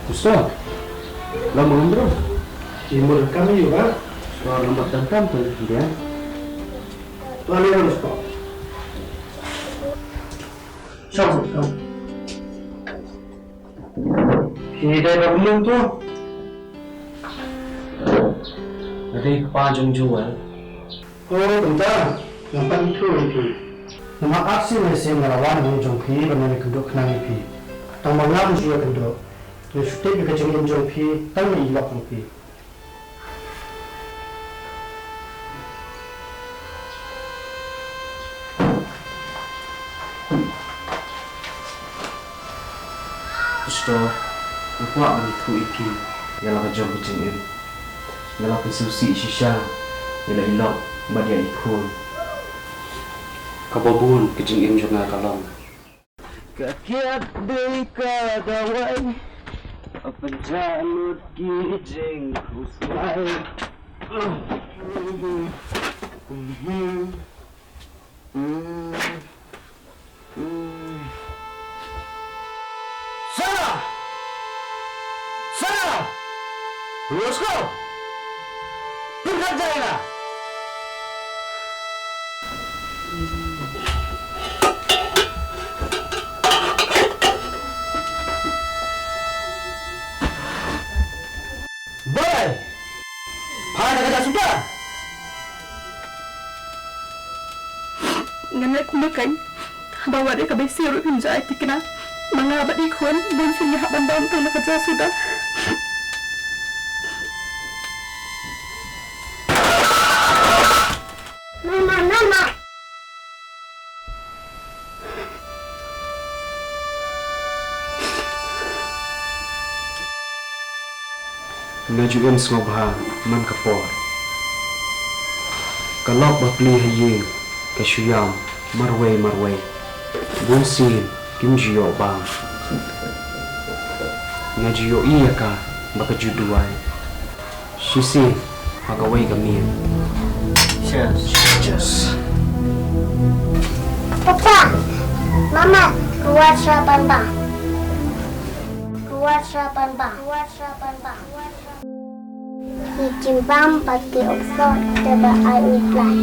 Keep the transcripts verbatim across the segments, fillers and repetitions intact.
Pastor, lam ngam bro. Imur kami juga. Pastor, lam bat tam tam tu dia. Tu ale lam spot. Song, song. Hi dei ba belum tu. Dei pa jong Joel. O kumta, nga pan thu ïa phi. Namar ar sien ar sien nga la wan ha ïing jong phi ban ïakynduh khnang ïa phi. Tang ma nga ngam ju ïakynduh. Nga shu tip ïa ka jingim jong phi tang na i lok jong phi. Pastor, nga kwah ban ïathuh ïa phi ïa la ka jong ka jingim. Nga la pynsngewsih shisha ïa la i lok bad ïa i khun. Kaba bun ka jingim jong nga ka long. Ka kiad dei ka dawai, pynjah lut ki jingkhuslai. Sara! Sara! Let's go! Pyntat jai na! Boy! Phai na ka jaka suda! Ngan leh kumno kein ba wat ïa ka Besi ruh phim ju ai tikna. Ma nga bad i khun bun sien ngi hap ban don tang na ka jaka suda. Mama, mama. Nga ju im sngewbha man ka por. Ka lok ba plie ha ïing ka shu ïam marwei marwei. Bun sien kim ju ïoh bam. Nga ju ïohi ïa ka ba ka ju duwai. Shisien ha kawei ka miet. Cheers. Cheers. Papa, Mama, ruat sha ban bam. Ruat sha ban bam. Ruat sha ban bam. Ki jingbam bad ki oksot te ba ai u plan.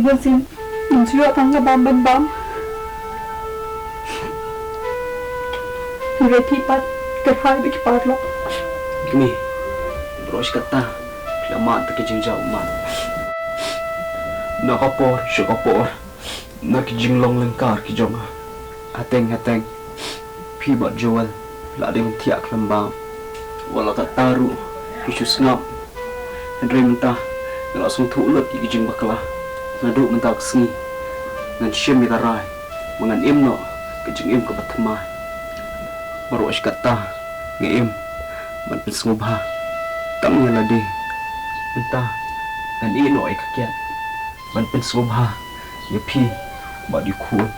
Bun sien ngin shu ïoh tang ka bam ban bam. Hynrei phi pat kyrhai bad ki paralok. Kmie, baroh shi katta phi la mad da ki jingjia ummat. Na ka por sha ka por, na ki jinglong lyngkar ki jong nga. Hateng hateng phi bad Joel la dei ban thiah khlem bam. Wat la katta ruh phi shu sngap. Hynrei mynta nga la sngewthuh lut ïa ki jingbakla. Naduh mynta ka sngi ngan shim ïa ka rai ba ngan im noh ka jingim kaba thymmai. Baroh shi katta nga im ban pynsngewbha tang ïa lade. Mynta ngan ïeh noh ïa ka kiad ban pynsngewbha ïa phi bad ïa u khun.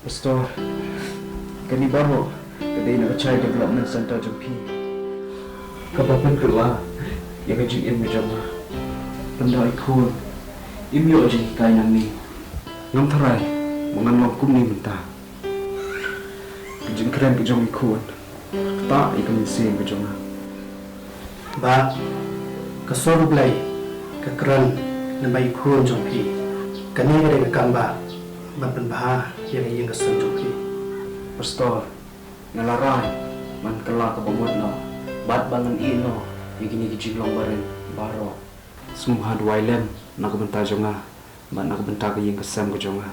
Pastor, kane baroh ka dei na ka Child Development Center jong phi, kaba pynkylla ïa ka jingim ka jong nga. Pynda i khun im ïoh jinghikai nangne. Ngam tharai ba ngan long kumne mynta. Ka jingkren ka jong i khun ka ktah ïa ka mynsiem ka jong nga. Bah, ka sur U Blei ka kren lyngba i khun jong phi. Kane ka dei ka kam bah ban pynbha ïa ka ïing ka sem jong phi. Pastor, nga la rai ban kylla kaba mut noh bad ba ngan ïeh noh ïa kine ki jinglong barim baroh. Sngewbha duwai lem na ka bynta jong nga. bad na ka bynta ka ïing ka sem ka jong nga.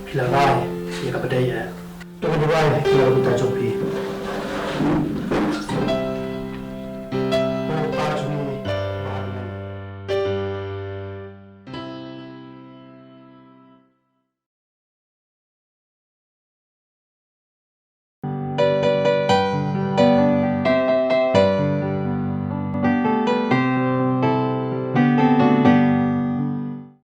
Phi la rai ïa kaba dei eh? To ka duwai ïa ka bynta jong phi.